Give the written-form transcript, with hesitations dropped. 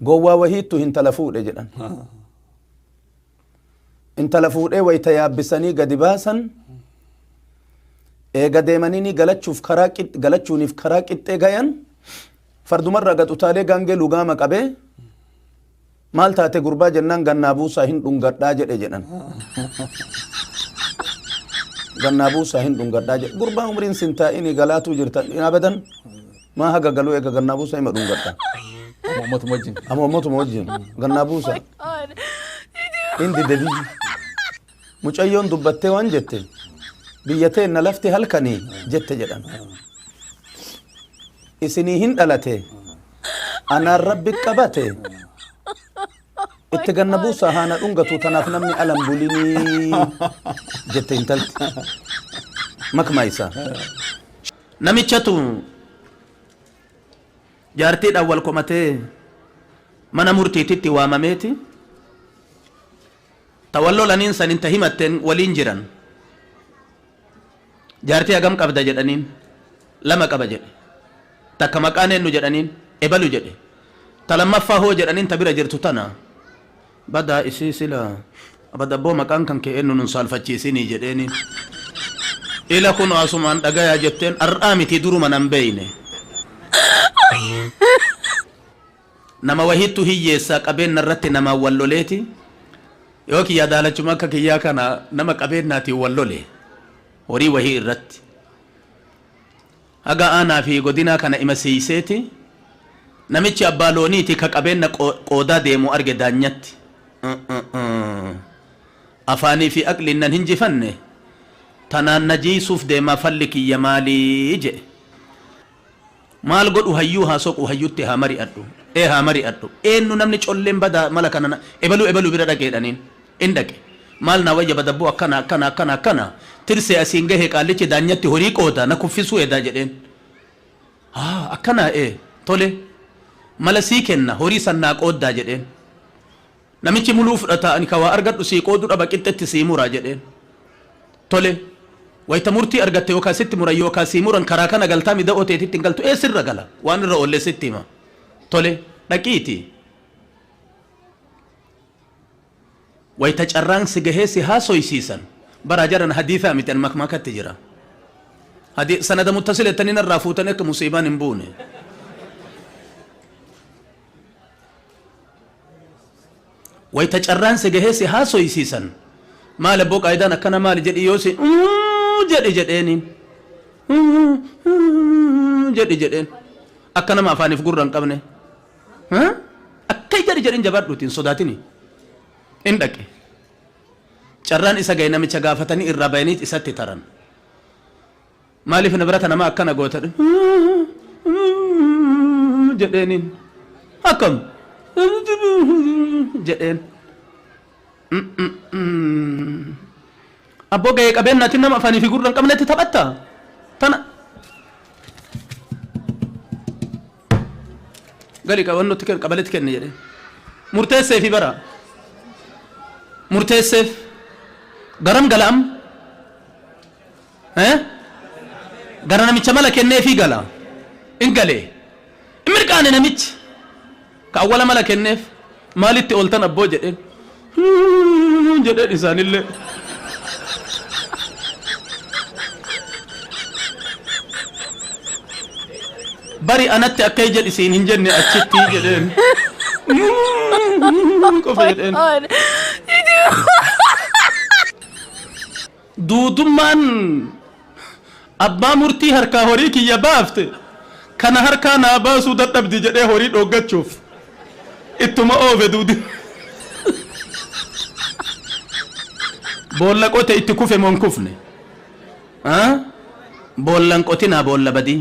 Gowwaa wahiittu hintala fuudhe jedhan. Intala fuudhee wayta yaabbisanii gadi baasan, eega deemanii galachuuf karaa galachuuniif karaa qixxee gayan, fardumarraa gad utaalee gaangee lugaama qabee, maal taate gurbaa jennaan, gannaa buusaa hin dhungadhaa jedhe jedhan. Gannaa buusaa hin dhungadhaa jedhe. Gurbaa umriin sin taa'inii galaatuu jirta hin abadan, maa haga galuu eega gannaa buusaa hima dhungadhaa. Amma uummatuma wajjin. Amma uummatuma wajjin gannaa buusaa. God. Inni dide biyyi. Mucayyoon dubbattee waan jette, biyya teenna lafti halkanii jette jedhan. Isinii hin dhalate, anaan rabbi qabate, itti ganna buusaa haana dhungatu, tanaaf namni alan bulinii jette intalti. Makmaa isaa. Namichatu jaartiidhaan wal komatee mana murtiititti waamameeti, ta wal lolaniin sanin ta himatteen waliin jiran. Jaartii hagam qabda jedhaniin, lama qaba jedhe. Takka maqaan eenyu jedhaniin, ebalu jedhe. Ta lammaffaa hoo jedhaniin, ta bira jirtu tana. Badaa isii sila abadabboo maqaan kan kee eenyu, nun saalfachiisinii jedheeni. Ila kun asumaan dhagayaa jetteen, ar'aa miti duruma nan beeyne. Nama wahiittu hiyyeessaa qabeenna irratti namaan wal loleeti, yoo kiyyaa daalachuma akka kiyyaa kana nama qabeennaatiin wal lole horii wahii irratti. Haga aanaa fi godinaa kana ima siiyseeti, namichi abbaa looniiti ka qabeenna qoodaa deemu arge daanyatti. Afaanii fi aqliin nan hinjifanne, tanaan na jiiysuuf deemaa, falli kiyya maalii je'e. Maal godhu, hayyuu haa soqu, hayyutti haa mari'adhu. Ee haa mari'adhu. Eennu namni colleen badaa mala kana na ebaluu ebaluu bira dhaqe jedhaniin. In dhaqe. Maal naa wayya badabboo, akkana akkana akkana akkana tirsee asiin gahe, qaallichi daanyatti horii qooda na kuffisuu edaa jedheen. Haa akkanaa, ee tole mala sii kenna, horii san naa qooddaa jedheen. Namichi muluu fudhata, ani ka waa argadhu sii qoodu dhaba, qixxetti sii mura jedheen. Tole. Wayta murtii argatte yookaa sitti muran yookaa sii muran, karaa kana galtaa mi da'oo teetitti hin galtu? Ee sirra gala. Waan irra oolle sitti hima. Tole. Dhaqiiti. Wayta carraan si gahee si haasoysiisan. Baraa jaran hadiisaa miti, an makmakatti jira. Hadi sanada muttasil jettanii narraa fuutanii akka musiibaan hin buune. Wayta carraan si gahee si haasoysiisan, maali abboo qaayidaan akkana maali jedhi, yoo si jedhi jedheeniin jedhi jedheen, akka nama afaaniif gurra hin qabne akka jedhi jedhin, jabaadhuuti hin sodaatini. In dhaqe. Carraan isa gahe, namicha gaafatanii irraa bayaniit isatti taran. Maaliif nibrata nama akkana goota jedheeniin, akkam jedheen. Abboo gahee qabeenyaatiin nama afaanii fi gurra hin qabnetti taphatta tana gali qabannootti kenni, qabaletti kenni jedheen. Murteesseefi bara murteesseef garam gala amma? Eh? Gara namicha mala kenneefii gala. In galee. In mirqaane namichi. Ka awwala mala kenneef, maalitti ooltan abboo jedheen. Jedheen isaanillee. Bari anatti akka jedhi siin hin jenne achitti jedheen. Qofa jedheen. God. Duudummaan abbaa murtii harkaa horii kiyya baafte, kana harkaa naa baasuu dadhabdi jedhee horii dhooggachuuf ittuma oofe duudi. Boolla qote itti kufe moo hin kufne? Boollan qotinaa boolla badii.